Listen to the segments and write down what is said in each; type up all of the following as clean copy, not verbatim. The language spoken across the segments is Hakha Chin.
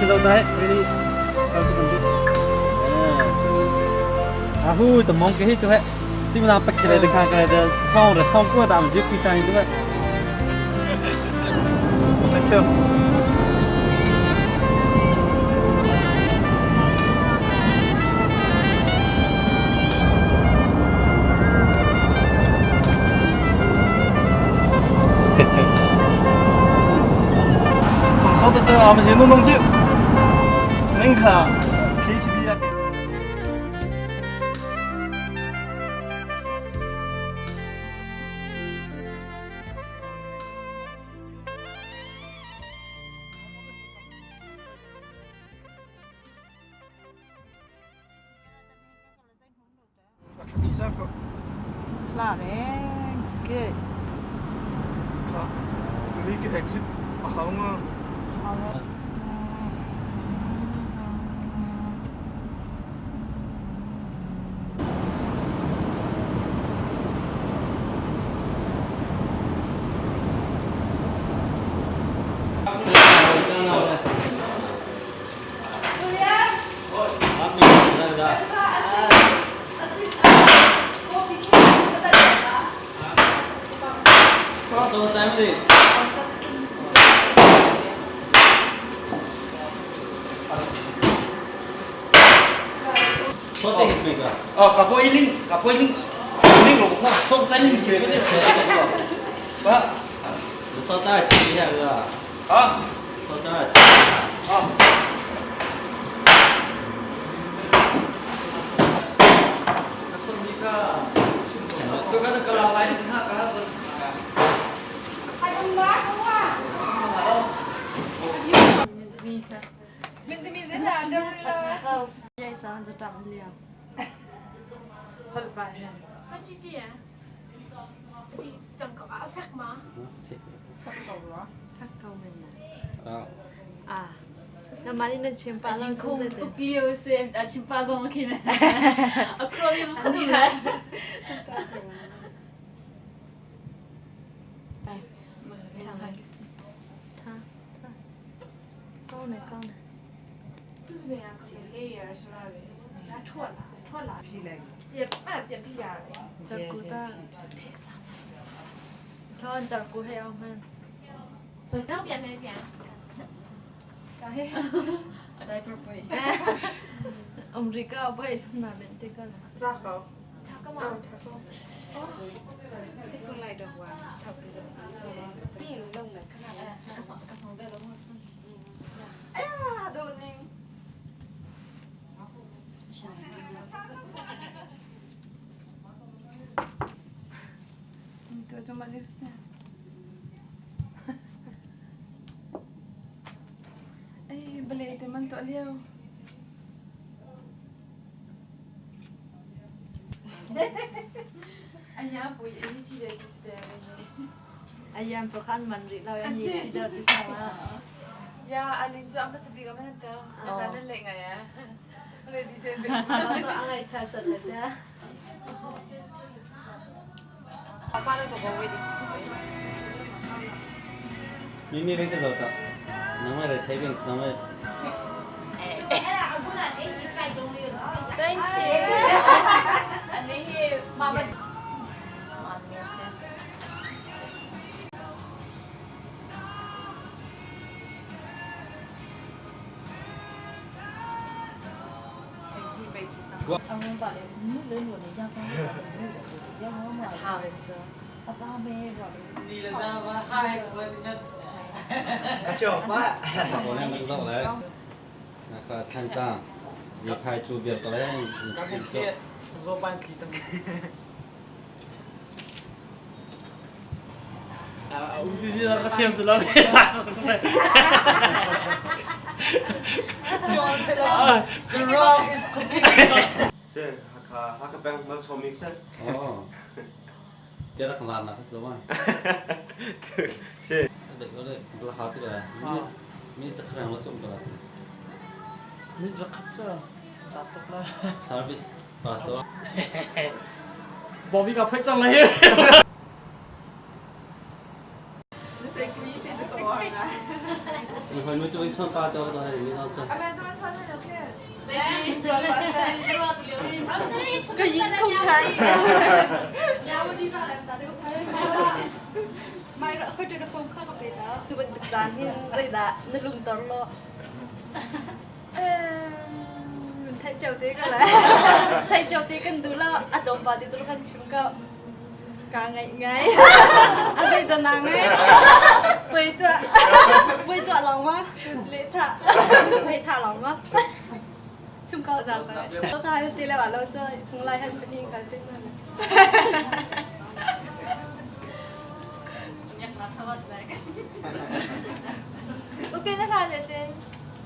Kan zo dai really kau su kan du. A hu ta mong ke hi tu he simla pakhile de kha ka de song re song ko dam ji pi ta hi tu he. Thank you. 总说的这俺们是弄弄酒，恁看 PhD 啊。Exit a hau nga. 哦，搞过一零，搞过一零，零六块，送咱们这个的，把，稍等一下哥。啊，稍等一下。啊。 咪咪那个时候的，能为了睇病是能为。 Thank you. 我两个走来，那个看档，一派主编过来，啊，我就是那个天子老啥子噻。The rock is cooking. Se haka haka bang mal somik se. 哦，第二个嘛那个是嘛？ Se 对，我的不好这个，你你是看我中的了。 Min zakap sa. Satok la. Service pass 的。 Bobby ka phai chang la he. 你会弄这个唱八调的还是你老整？ ก็ยิงคงใช้ Tu bantuk caan hin zeidah na lungtor lo? ไทยเจ้าเต้ก็แล้ว Thai chau te kan du lo a dom ba ti tu kan chim ka. กาไงไง A zei da na ngai? ไปตัว Voi tuah long ma? เลทะ Lei tha long ma? Chung ka za za. Lo sa hai ti le ba lo cho chung lai han ni ka tin na. Okay นะคะเจเจน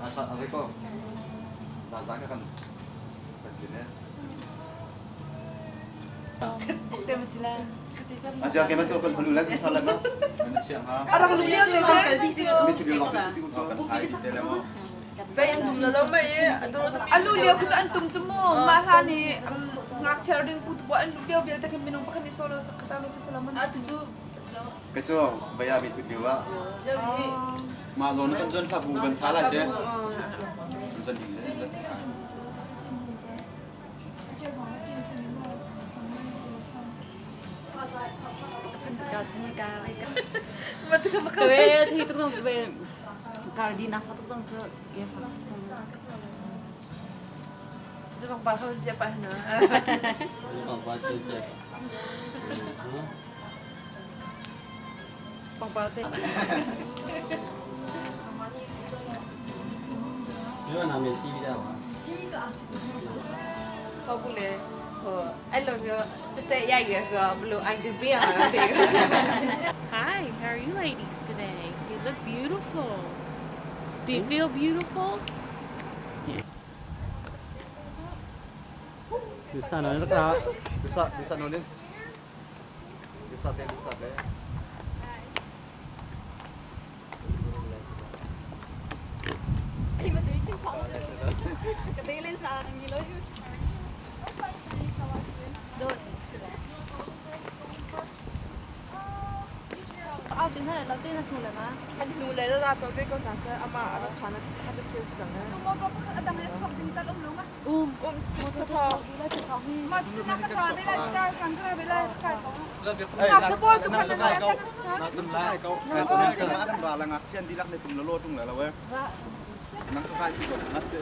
啊，穿啊，这个，咋咋个kan？kan sini. เต็มสิแล้ว 啊，这样给们做个很来做啥来吗？ อะไรกันเรียกเลยนะ 没去流浪的是丢错。 ไปอันตุ่มแล้วไม่ดู อันลูเลียวคืออันตุ่มจมูกมาท่านี้งักเชอร์ดิงปูตัวอันลูเลียวเบลแต่คือเมนูปะคันโซโลสักตาลูกสลามัน 个做不要没去丢啊。 มาโซนกันจนขับบูกันช้าละเด้สนิทเลย Te thi tuk dong be kar di na sa tuk dong chu ge fa sang. จะบอกปาเขาเบียไปนะ 你讲八七对。嗯。 บอกปาเต้ 你话那边记得吗？ ဟုတ်ဘူးလေဟိုအဲ့လိုမျိုးတက်တက်ရိုက်ရဆိုတော့ဘလို့ ID ပေးရမှာတေ Hi, how are you ladies today? You look beautiful. Do you feel beautiful? 你上来那个。 Bisa bisa nonin. Bisa deh, bisa deh. ကသေးလေးစားနေလို့တို့အောက်တင်ထားတယ်လောက်တင်နေထူလည်းမ อันนูเลยแล้วเราจะไปก่อนนะเซออามาเราถอนนะถ้าไปเชียร์สังนะตัวมอก็อันดับนี้ชอบดิ้งตะลุ่มลุ่มอ่ะ อุ้ม อุ้มตัวทอมานักกระเวลาจะกันกระเวลาใครก็นักสปอร์ตทุกคนนะสัก Kan sini kan ada balang aksian di lak tum lolo tung la we. Nang sa kai ko ngat te.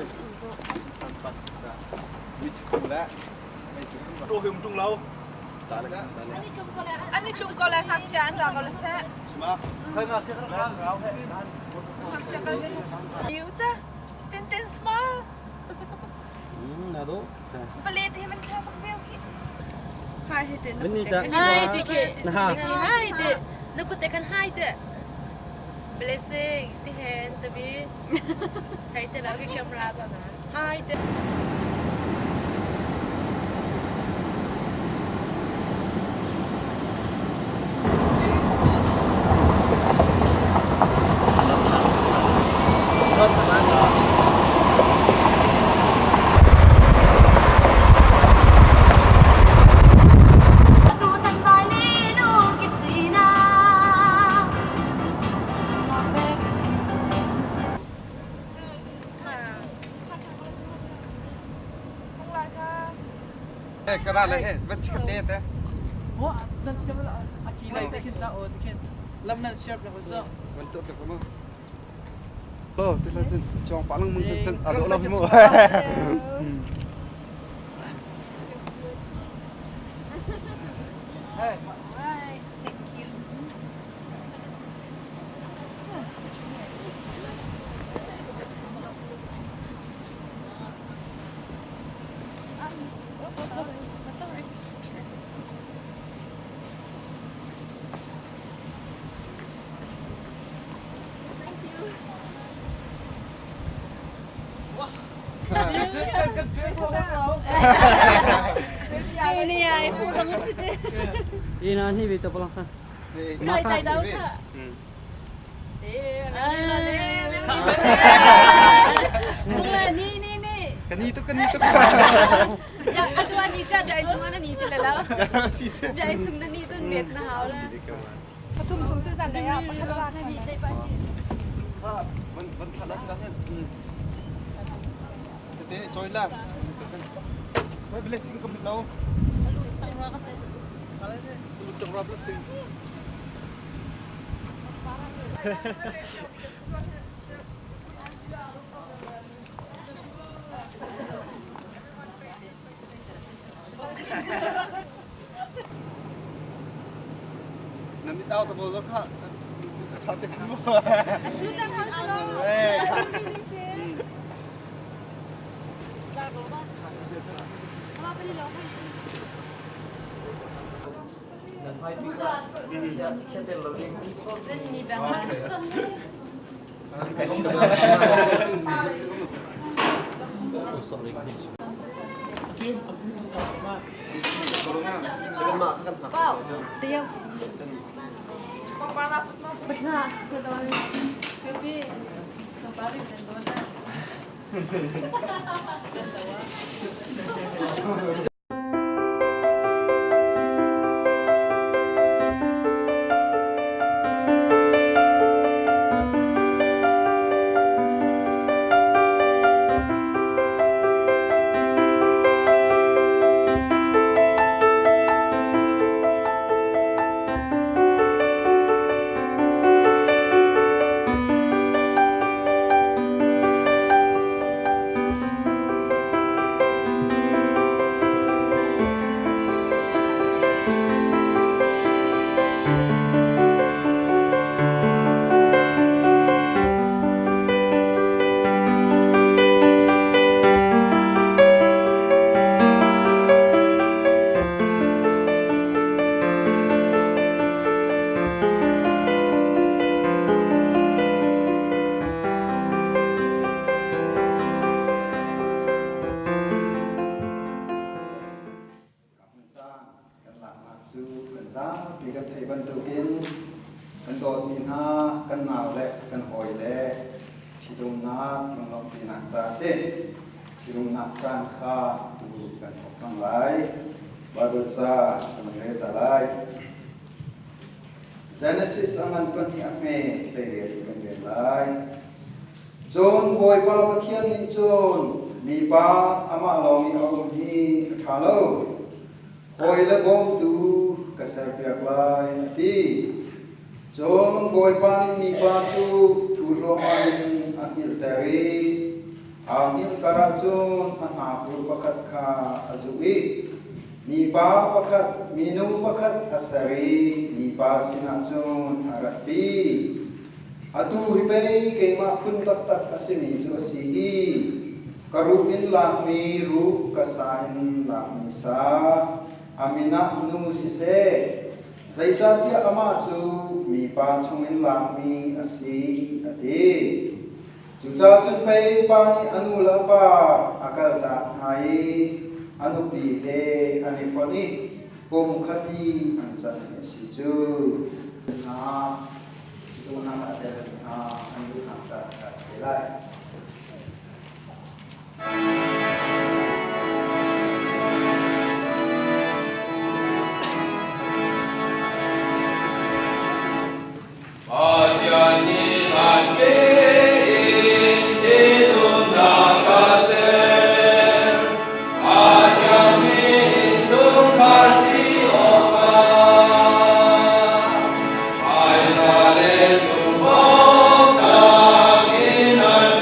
Tempat. Mi chi ko la. Mai chu ตัวหิมจุงเรา อันนี้จุ่มก็เลยหักเชียร์อันเราก็เลยเซ่ Sma. หักเชียร์กันเลยดิวจ้ะเต้นเต้นสมาร์ 嗯，那都。 เปลี่ยนที่มันแค่สักเดียวพี่ฮายเต้น 你这。 ဟိုင်းတိကေဟိုင်းတေနကုတေကန်ဟိုင်းတေ blessing တိဟန်တဘီထိုင်တေလောက်ကင်မရာတော့နာဟိုင်းတေ Eh kara la he, va chi ka te te. โอ้นั่นใช่ไหมล่ะอากีไลไปขึ้นตาโอ้ขึ้นลำนั้นเชียร์ไปคนเดียว มันตัวte ko mo. Lo, te la chen chong pa lang mung chen a lo la mo. Thank you. နေရဖူတော့မဖြစ်တယ် 伊那那边都不让看。 ခိုင်တိုက်တော့ခါအေးလာလေနီနီနီ Kani tu kani tu. ရအတူအနီကြပြိုင်ချုံနနီတလေလား Si se. ပြိုင်ချုံနနီကျမြတ်နာဟောလား ปทุมสงสารเลยอ่ะปะคารา နီတိတ်ပါရှိ Van van thla la sila hin. Tete choi la. Wai blessing ka lo. Lu chang ra blessing. Nan mit au ta bo zo kha. Tha te kan mo. Eh. Kan laknak cu kan zapi kan theih bantukin kan dawtmi hna kan nau le kan hawi le ṭhitumnak lunglawmhpinak ca a si. Ṭhitumnak caan kha tu kan thawk cang lai. Bible ca kan rel ta lai. Genesis a ngan pahnih a hme 18 in kan rel lai. Cun Bawipa Pathian nih cun mipa amah lawng i a um hi a ṭha lo. Hawi le bawmtu ka serpiak lai, a ti. Cun Bawipa nih mipa cu thu hluahmah in a hngilhter i aa hngilh karah cun a hnakhur pakhat kha a zuh i mipa pakhat, minu pakhat a ser i mipa sinah cun a ratpi. Atu hi pei keimah phun taktak a simi cu a si hi. Ka ruh in lakmi ruh, ka sa in lakmi sa, a min ah nu siseh, zeicahtiah amah cu mipa chungin lakmi a si, a ti. Cucaah cun pei pa nih a nu le a pa a kaltak hna i a nupi he an i fonh i pum khat i an can hi a si cu. Hna duhnak a tel hna an duhnak caan kha a si lai. Pathian nih hlan tein ṭhitumnak a ser. Pathian nih innchungkhar si awkah phaisa le zumhawktlak in an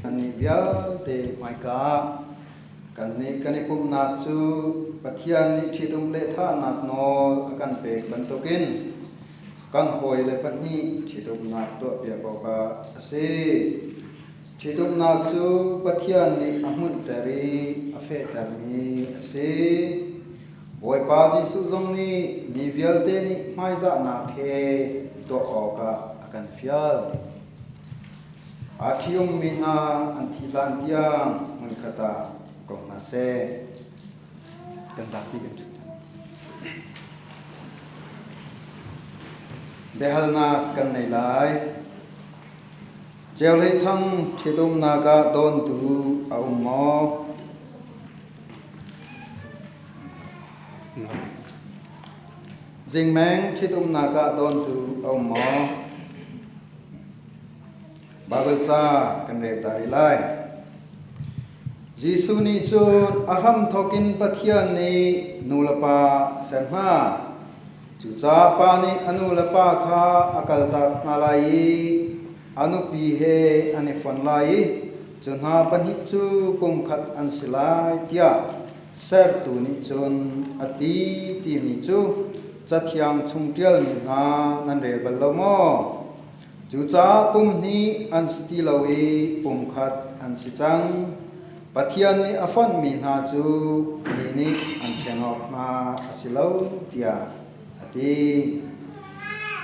Nannih vialte hmaika ah kannih kan i pumhnak cu Pathian nih ṭhitum le thahnak nawl a kan pek bantukin kan hawile pahnih ṭhitumnak tuahpiak awkah a si. Ṭhitumnak cu Pathian nih a hmunhter i a fehtermi a si. Bawipa Jesuh zong nih mi vialte nih hmaizahnak he tuah awkah a kan fial. Aa ṭhiummi hna an thih hlan tiang hmunkhat ah ko hna seh. Kan zapi kan ṭhut. Biahalnak kan nei lai. Ceulei thang ṭhitumnak ah dawntu a um maw? Zingmeng ṭhitumnak ah dawntu a um maw? Baibal ca kan rel ta rih lai. Jesuh nih cun a hramthawk in Pathian nih nu le pa a ser hna. Cucaah pa nih a nu le pa kha a kaltak hna lai i a nupi he an i fon lai i cu hna pahnih cu pumkhat an si lai tiah sertu nih cun a ti timi cu Cathiang chung ṭialmi hna nan rel bal lo maw? Cucaah pum hnih an si ti lo i pum khat an si cang. Pathian nih a fonhmi hna cu mi nih an ṭhen awk hna a si lo tiah a ti.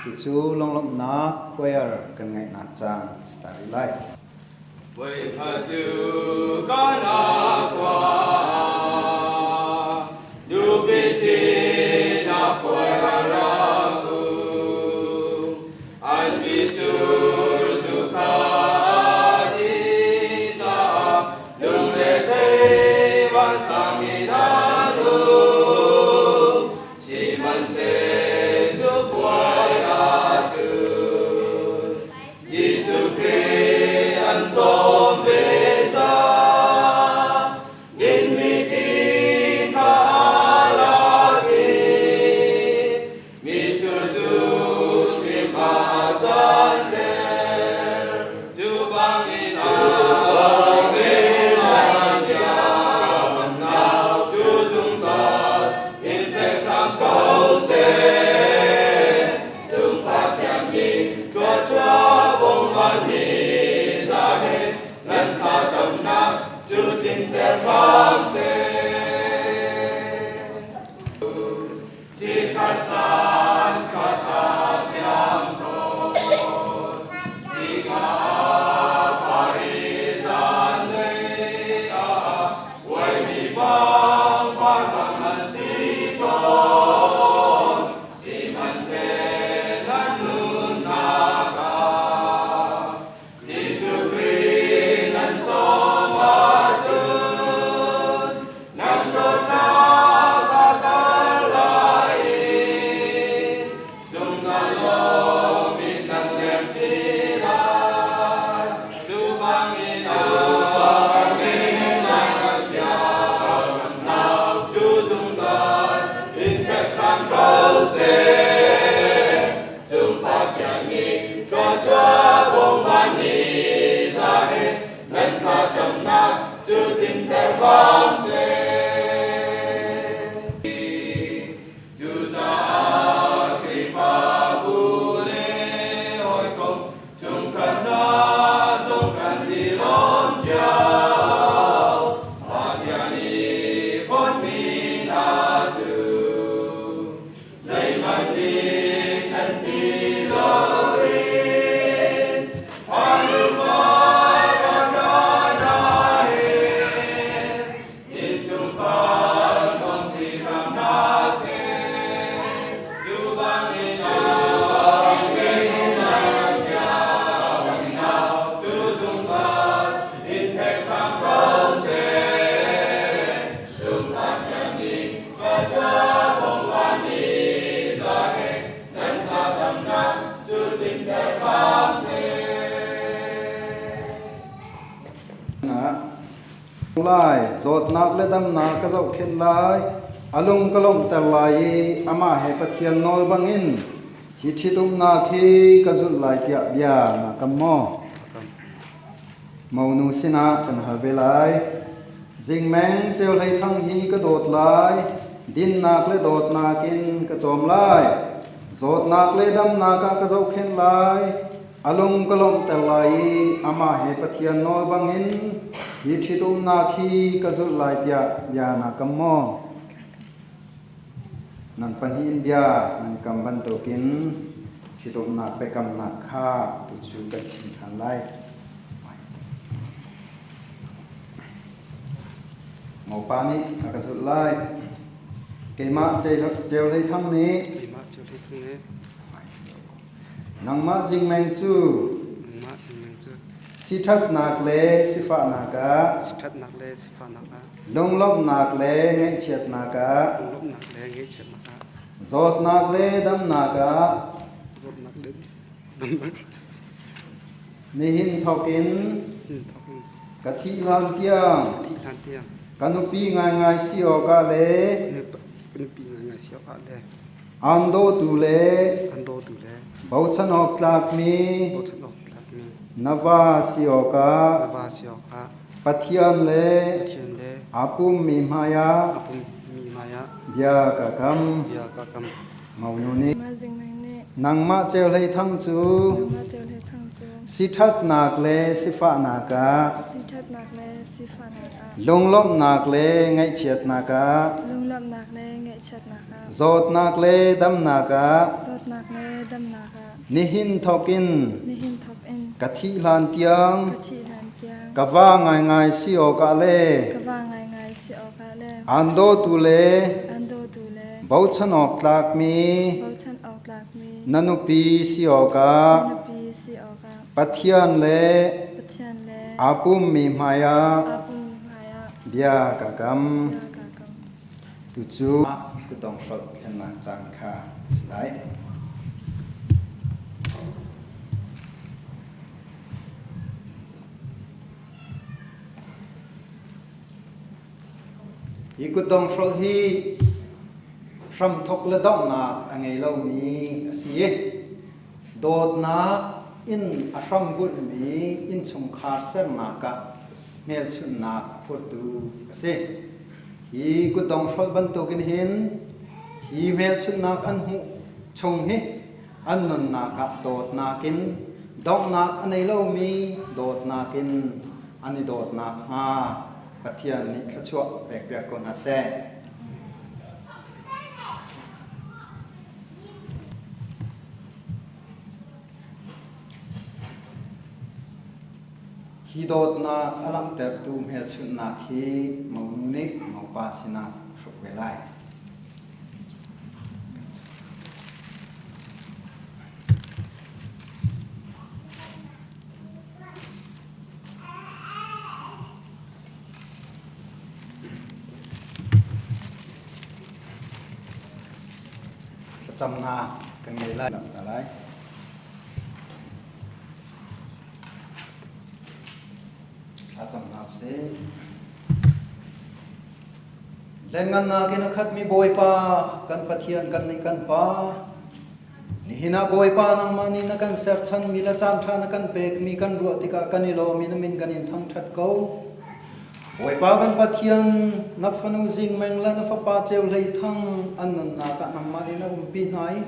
Tucu lunglawmhnak choir kan ngaihnak caan si ta rih lai. Bawipa cu kana khua nupi na khuara u an misur zu kha di caah lungrethei vansang in an um sihmanhseh cu puai ahcun Jesuh Khrih an sawm ve cang. Dinmi ti kha a rak i mitsur cu hrim ah a canter. Cu bangin a biakamnak cu zungzal in fek hram ko seh. Cung Pathian nih tuahchuah bawmvan ni za he nan thlacamnak cu tlinter hram seh. Chikkhat caan khat ah siam tawn, Tikah Paris zanlei ah Uaimi bang par an si tawn. Sihmanhseh nan nunnak ah Jesuh Khrih nan sawm ahcun nan dawtnak a kar lai i zungzal lawm in nan leng ṭi lai. Cu bangin a min biakamnak cu zungzal in fek hram ko seh. Cung Pathian nih thluachuah bawmvan ni za he nan thlacamnak cu tlinter hram seh. Cucaah Khrihfabu le hawikom chungkhat hna zong kan i lawm cio. Pathian i fonhmi hna cu zeihmanh nih ṭhen ti loin an upa ka ṭha hna he Innchungkhar kong si hram hna seh, cu bangin cu zungzal in fek hram ko seh. Cung Pathian nih thluachuah bawmvan ni za he nan thlacamnak cu tlinter hram seh. Lai, zawtnak le damnak ka zohkhenh lai, a lung ka lawmhter lai i amah he Pathian nawl bangin hi ṭhitumnak hi ka zulh lai tiah bia na kam maw? Monu sinah kan hal ve lai. Zingmeng ceu hlei thang hi ka dawt lai, dinnak le dawtnak in ka cawm lai. Zawtnak le damnak ah ka zohkhenh lai, a lung ka lawmhter lai i amah he Pathian nawl bangin hi ṭhitumnak hi ka zulh lai tiah bia naa kam maw? Nan pahnih in bia nan kam bantukin ṭhitumnak biakamnak kha tucu kan chim ṭhan lai. Mopa nih a ka zulh lai. Keimah Ceu Hlei Thang nih nangmah Zingmeng cu siṭhatnak le sifahnak ah lunglawmhnak le ngaihchiatnak ah zawtnak le damnak ah Nihin thawk in ka thih hlan tiang ka nupi ngaingai si awkah le aan dawtu le bochan awk tlakmi na va si awkah Pathian le aa pummi hmaiah bia ka kam. Ngonu nih nangmah Ceu Hlei Thang cu siṭhatnak le sifahnak ah lunglawmhnak le ngaihchiatnak ah zawtnak le damnak ah nihin thawkin ka thih hlan tiang ka va ngaingai si awkah le aan dawtu le Bochan awk tlakmi na nupi si awkah Pathian le aa pummi hmaiah bia ka kam. Tucu kutdong hrolh thlennak caan kha a si lai. Hi kutdong hrolh hi hramthawk le donghnak a ngei lomi a si i dawtnak in a hrambunhmi innchungkhar sernak ah hmelchunhnak a phurtu a si. Hi kutdong hrolh bantukin hin hi hmelchunhnak an hmuh chung hi an nunnak ah dawtnak in donghnak a nei lomi dawtnak in an i dawtnak hnga Pathian nih thluachuah pekpiak ko hna seh. Hi dawtnak a langhtertu hmelchunhnak hi monu nih mopa sinah hruk ve lai. Thlacamnak kan ngei lai. Lam ta lai. Thlacam hna usih. Lengngannak in a khatmi Bawipa kan Pathian kan nih kan Pa Nihin ah Bawipa nangmah nih na kan serchanmi le caanṭha na kan pekmi kan ruah tikah kan i lawm i na min kan in thangṭhat ko. Bawipa kan Pathian, na fanu Zingmeng le na fapa Ceu Hlei Thang an nunnak ah nangmah nih na umpi hna i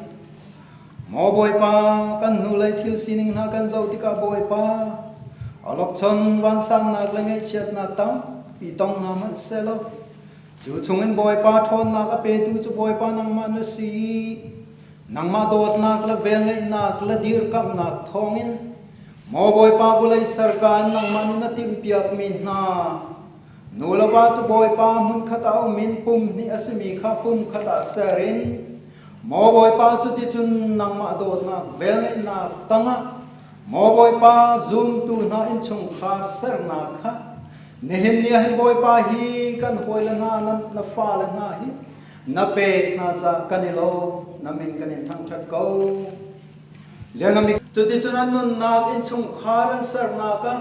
Maw Bawipa, kan hnulei thil sining hna kan zoh tikah Bawipa, awlokchon vansannak le ngaihchiatnak tampi tong hna hmanh sehlaw, Cu chungin Bawipa ṭhawnnak a petu cu Bawipa nangmah na si i nangmah dawtnak le velngeihnak le dirkamhnak thawngin maw Bawipa vawlei serka in nangmah nih na timhpiakmi hna nu le va cu Bawipa hmunkhat ah um in pum hnih a simi kha pum khat ah ser in maw Bawipa cuticun nangmah dawtnak velngeihnak tangah maw Bawipa zumtu hna innchungkhar sernak kha Nihin ni ah hin Bawipa hi kan hawile hna nan na fale hna hi na pek hna caah kan i lawm na min kan in thangṭhat ko. Liangami cuticun an nunnak innchungkhar an sernak ah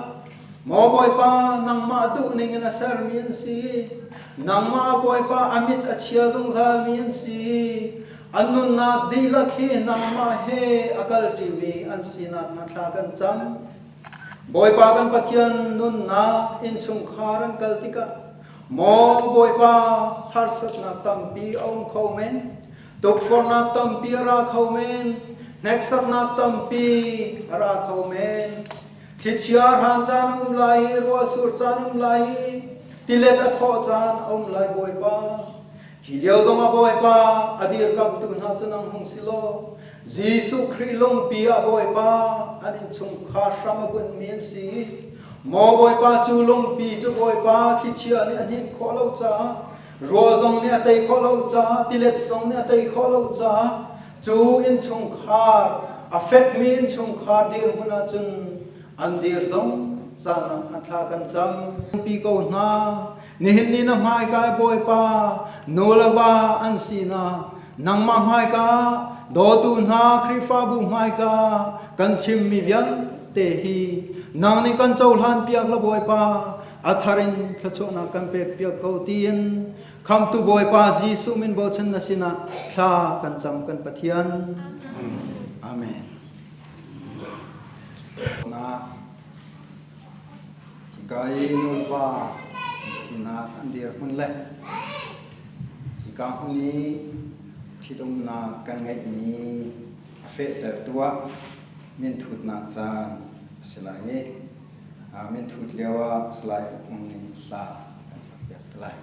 maw Bawipa nangmah duhning in a sermi an si nangmah Bawipa a mit a chia zungzalmi an si an nunnak dihlak hi nangmah he a kalṭimi an sinak hna thla kan cam. Bawipa kan Pathian nunnak innchungkhar an kal tikah maw Bawipa harsatnak tampi a um kho men, tukforhnak tampi a ra kho men, hneksaknak tampi a ra kho men. Thlichia hran caan a um lai i ruahsur caan a um lai i tilet a thawh caan a um lai Bawipa. Hi lio zongah Bawipa a dirkamhtu hna cu nang hung si law Jesuh Khrih lungpi ah Bawipa an innchungkhar hram a bunhmi an si i maw Bawipa cu lungpi cu Bawipa thlichia nih a hninh khawh lo caah ruah zong nih a tei khawh lo caah tilet zong nih a tei khawh lo caah cu innchungkhar a fekmi innchungkhar dirhmun ahcun an dir zong zan ah a thla kan cam pi ko hna nihin ni na hmaika Bawipa nu le va an si na nangmah hmaika dawtu hna Khrihfabu hmaika kan chimmi vialte hi nang nih kan cohlan piak la Bawipa a thar in thluachuahnak kan pek piak ko tiin Khamtu Bawipa Jesuh min bochan na sinah thla kan cam kan Pathian. Amen. Na hika i nuva sinak an dirhmun le hika hmun i ṭhitumnak kan ngeihmi a fehter tuah minthutnak caan a si lai i minthut lio ah Salai Uk Hmung nih hla kan sakpiak te lai.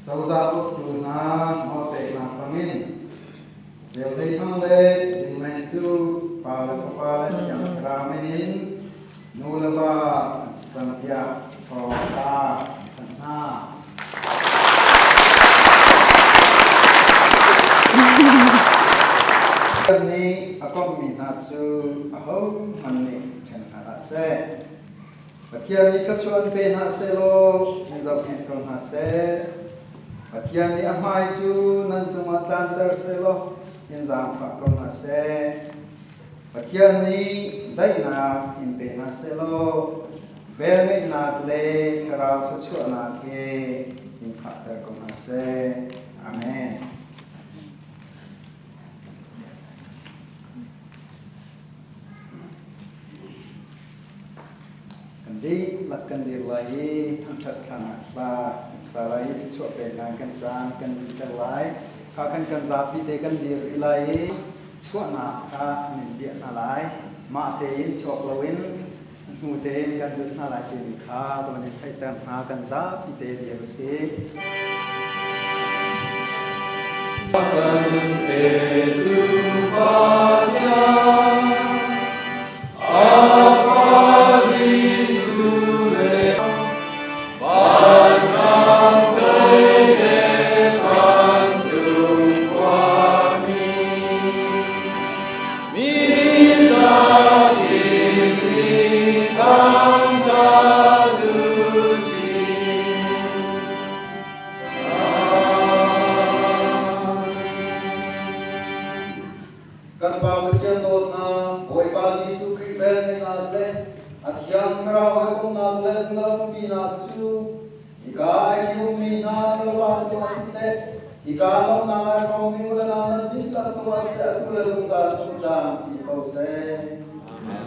Cozah uktu hna nawlpeknak bangin Ceu Thang le Zing Meng cu pa le fapa le Thiang Thlarau min in nu le va an si cang tiah thawngtha an thanh hna. Nih a komhmi hna cu ahohmanh nih ṭhen hna hlah seh. Pathian nih thluachuah an pe hna sehlaw in zohkhenh ko hna seh. Pathian nih a hmai cu nan cungah tlanter sehlaw in zaangfah ko hna seh. Pathian nih daihnak in pe hna sehlaw velngeihnak le thlarau thluachuahnak he in khahter ko hna seh. Amen. Kan dihlak kan dir lai i thangṭhat thlang ah hla kan sa lai i thluachuah peknak kan caan kan dihter lai. Kha kan kan zapi te kan dir rih lai i chuahnak kha an in biah hna lai. Mah tein chuak loin hnu tein kan zulh hna lai timi kha ka van in theihter hna kan zapi te dir usih. Kan petu Pathian Kan Pa Pathian dawtnak, Bawipa Jesuh Khrih velngeihnak le a Thiang Thlarau hawikomhnak le lampinak cu hika ai ṭhiummi hna nulepa cungah siseh, hika lawmhnak ai hrawmmi u le nau nan dihlak cungah siseh atu le zungzal um camcin ko seh. Amen.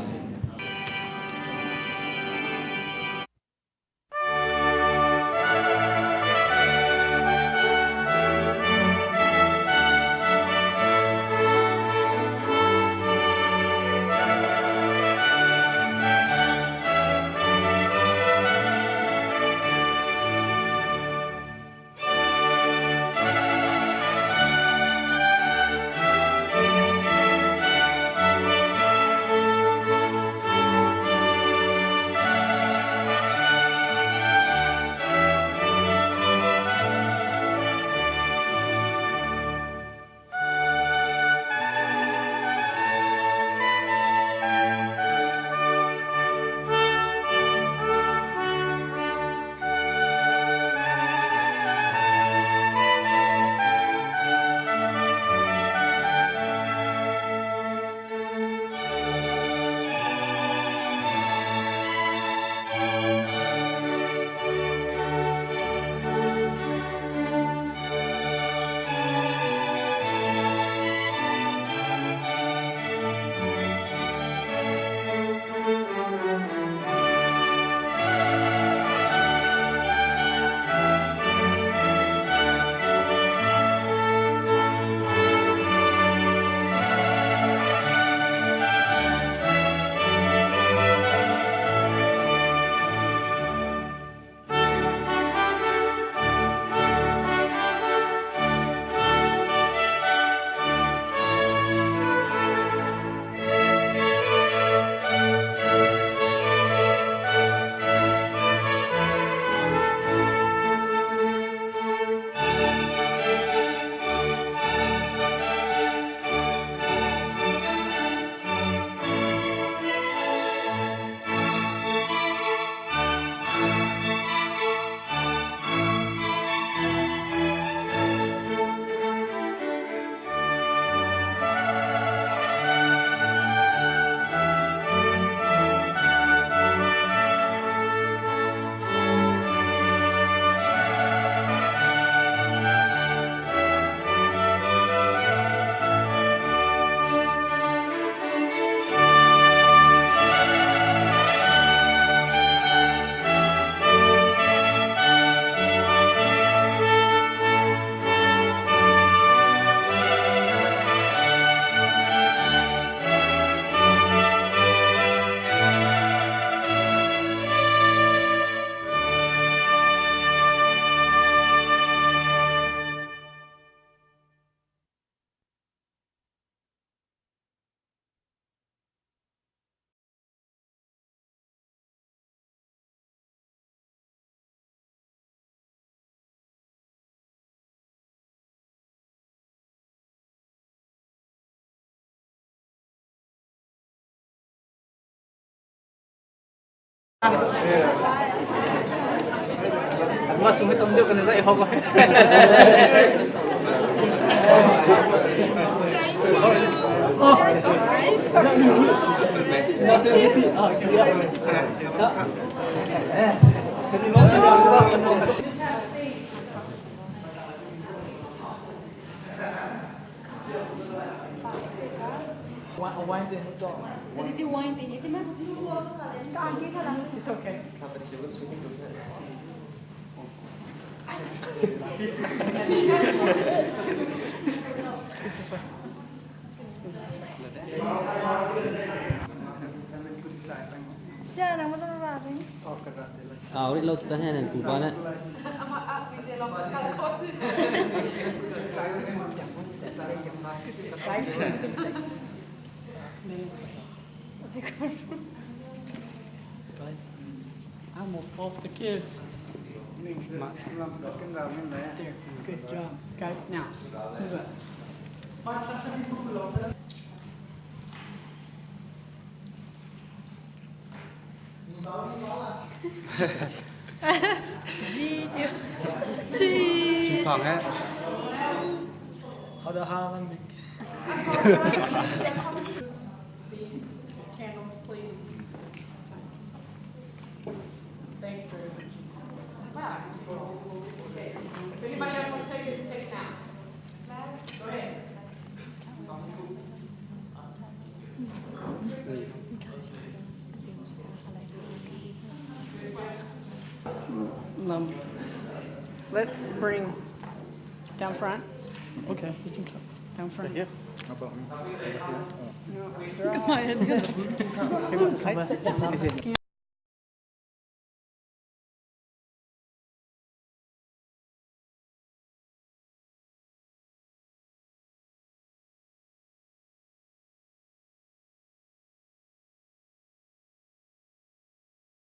Mah sung hi tam deuh kan i zaih hau ko. It's okay. Au rih lo ta hen pupa ne. I almost lost the kids. There, good job. Guys, now, move up. These candles, please. Thank you very much. Wow. Okay. If anybody else wants to take it, take it now. Go ahead. Let's bring down front. Okay. Down front. Here. No, they're all-